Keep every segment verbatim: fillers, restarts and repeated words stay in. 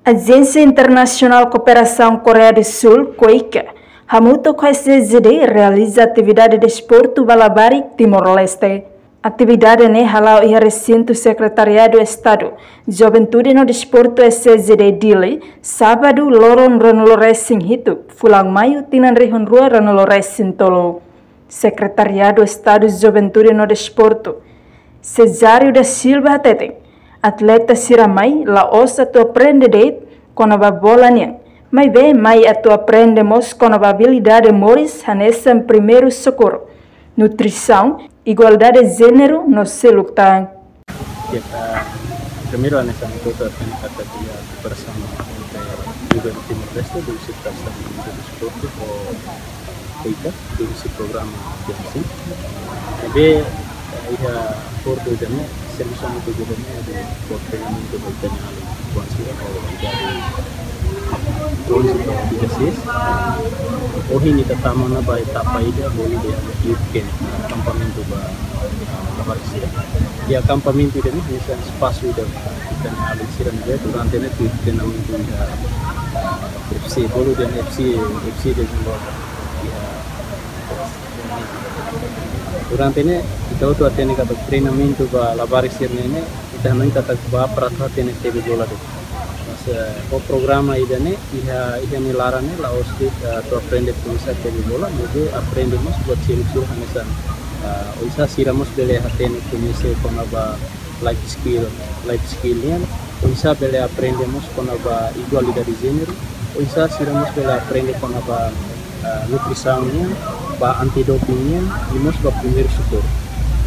Ajénsia Internasionál Kooperasaun Koreia do Sul, KOICA, hamutuk ho S J G D realiza atividade desportu ba labarik Timor-Leste. Atividade ne'e hala'o iha resintu Sekretariadu Estadu Juventude no Desportu S J G D Dili, sábadu loron ruanulu-resin-hitu, fulan Maiu tinan rihun rua ruanulu-resin-tolu. Sekretariadu Estadu Juventude no Desportu, Cesário da Silva hateten, atleta sira mai la'ós atu aprende de'it kona-ba bola nian, maibé mai atu aprende mós kona-ba abilidade moris hanesan primeiru sokorru, nutrisaun, igualdade jéneru no seluk tan. Ita, primeiru, hanesan ita hatene katak iha kooperasaun entre Governu Timor-Leste, Diresaun Estadu Desportu ho KOICA, durante programa T M C. Ne'ebé, eh, iha akordu ida-ne'e, servisu hamutuk ida-ne'e, atu fó treinamentu ba ita-nia alin, kuandu sira ho idade onze to'o dezasseis. Ohin ita tama ona ba etapa ida, bolu dehan youth camp, akampamentu ba, ah, labarik sira. Iha akampamentu ida-ne'e, hanesan espasu ida ba ita-nia alin sira ne'ebé durante ne'e tuir treinamentu iha, ah, F C, bolu dehan F C, F C dezenvolve. Iha, durante ne'e, ita hotu hatene katak treinamentu ba labarik sira-ne'e ne'e, ita hanoin katak ba para atu hatene tebe bola de'it. Mas, eh, ho programa ida-ne'e, iha, iha nia laran ne'e, la'ós de'it, eh, atu aprende komesa tebe bola, maibé aprende mós buat seluk sira hanesan, eh, oinsá sira mós bele hatene komesa kona-ba life skill, life skill nian, oinsá bele aprende mós kona-ba igualdade jéneru, oinsá sira mós bele aprende kona-ba, ah, nutrisaun nian, ba antidoping nian, i mós ba primeiru sokorru.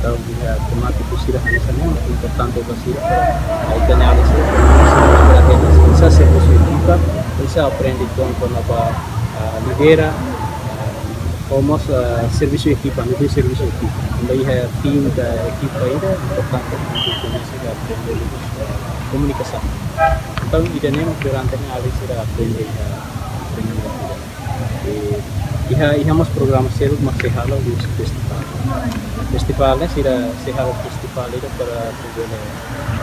Entaun, ah, temátiku sira hanesan ne'e importante ba sira, ah, ita-nia alin sira, sira bele aprende oinsá servisu ekipa, oinsá aprende uitoan kona-ba, ah, lidera, ah, ho mós, ah, servisu ekipa, ne'ebé servisu ekipa. Tanba iha tim ka ekipa ida importante atu komesa aprende liuhusi, ah, komunikasaun. Entaun, ida-ne'e durante ne'e alin sira aprende, ah, aprende. I iha, iha mós programa seluk mak sei halo liuhusi festivál. Festivál ne'e sira sei halo festivál ida para atu bele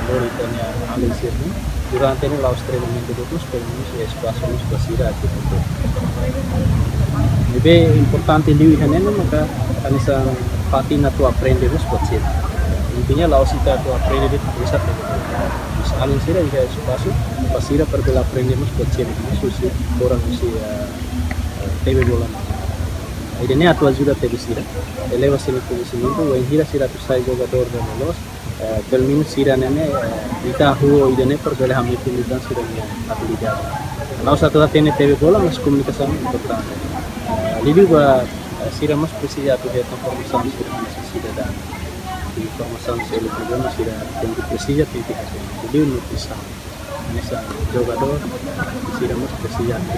lori ita-nia alin sira-ne'e. Durante ne'e la'ós treinamentu de'it, mas pelumenus iha espasu mós ba sira atu. Ne'ebé importante liu iha ne'e ne'e maka hanesan fatin atu aprende mós buat sira. Intinya la'ós ita atu aprende de'it, bisa aprende. Mas alin sira iha espasu ba sira para bele aprende mós buat sira. Husi, husi, orang husi, eh, eh, tebe bola. Ida-ne'e atu ajuda tebe sira eleva sira-nia koñesimentu, wainhira sira atu sai jogadór ida loloos, eh, pelumenus sira-ne'e ne'e, eh, ita hahú ida-ne'e para bele hametin liután sira-nia abilidade. La'ós atu hatene tebe bola, mas komunikasaun importante. Eh, liuliu ba, eh, sira mós presiza atu hetan formasaun sira hanesan sidadaun. I formasaun seluk ida mós sira tenke presiza, tenke hatene. Liuliu nutrisaun. Hanesan jogadór, sira mós presiza atu.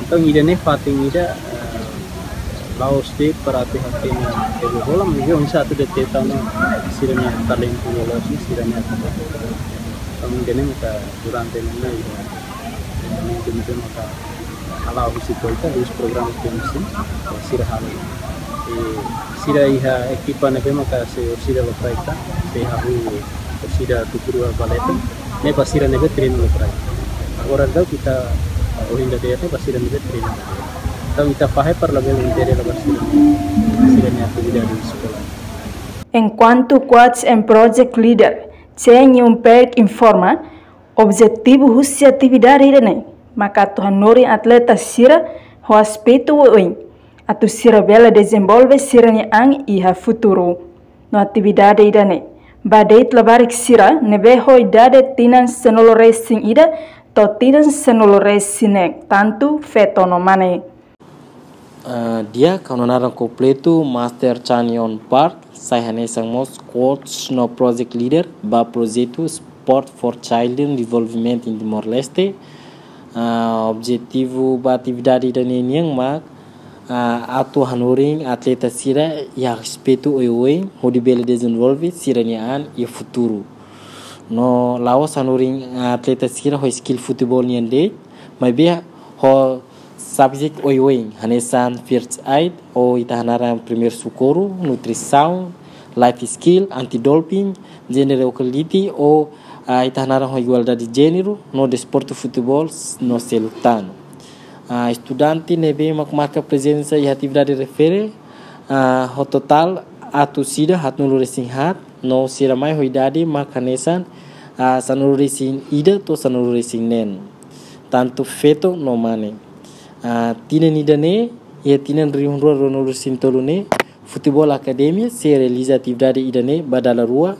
Entaun, ida-ne'e fatin ida, eh, la'ós de'it para atu hatene tebe bola, maibé oinsá atu deteta ona sira-nia talentu loloos, sira-nia. Entaun, ida-ne'e maka durante ne'e, ida, ida-ne'e maka hala'o husi KOICA, husi programa T M C, sira halo. I sira iha ekipa ne'ebé maka sei orsida lokraik tan, sei hahú orsida tuku rua ba leten, ne'e ba sira ne'ebé treinu lokraik. Agora daudaun ita, eh, ohin dadeer ne'e ba sira ne'ebé treinu. Entaun ita fahe para labele entere labarik sira, sira-nia atividade eskola. Enkuantu Coach and Project Leader, Chen Yun-Peck informa, objetivu husi atividade ida-ne'e maka atu hanorin atleta sira ho aspetu oioin, atu sira bele dezenvolve sira-nia an iha futuru. No atividade ida-ne'e ba de'it labarik sira ne'ebé ho idade tinan sanulu-resin-ida to'o tinan sanulu-resin-neen, tantu feto no mane. Ah, di'ak, ha'u-nia naran kompletu Master Chan Yun-Peck, sai hanesan mós coach no project leader ba projetu Sport for Children Development in Timor-Leste. Ah, objetivu ba atividade ida-ne'e nian mak, ah, atu hanorin atleta sira iha aspetu oioin hodi bele dezenvolve sira-nia an iha futuru. No la'ós hanorin atleta sira ho skill futeból nian de'it, maibé ho subject oioin, hanesan first aid, ou ita hanaran primeiru sokorru, nutrisaun, life skill, anti-doping, gender equality, ou, ah, ita hanaran ho igualdade de jéneru no desportu futeból no selu tan. Ah, estudante ne'ebé mak marka prezensa iha atividade refere, ah, ho totál atus ida haatnulu resin haat no sira mai ho idade mak hanesan, ah, sanulu resin ida to'o sanulu resin neen, tantu feto no mane. Ah, tinan ida-ne'e, iha tinan rihun rua ruanulu resin tolu ne'e, Futeból Akademia sei realiza atividade ida-ne'e ba dala rua,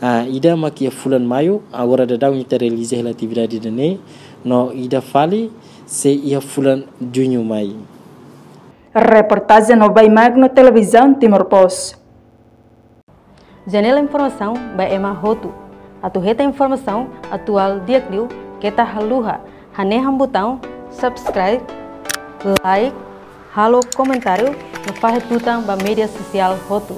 ah, ida mak iha fulan Maiu, agora daudaun ita realiza hela atividade ida-ne'e, no ida fali sei iha fulan Juñu mai. Reportajen Obai Magno, Televizaun Timor Post. Janela informasaun ba ema hotu. Atu hetan informasaun atuál di'ak liu, keta haluha hanehan butaun subscribe, like, halo komentáriu no fahe tutan ba média sosiál hotu.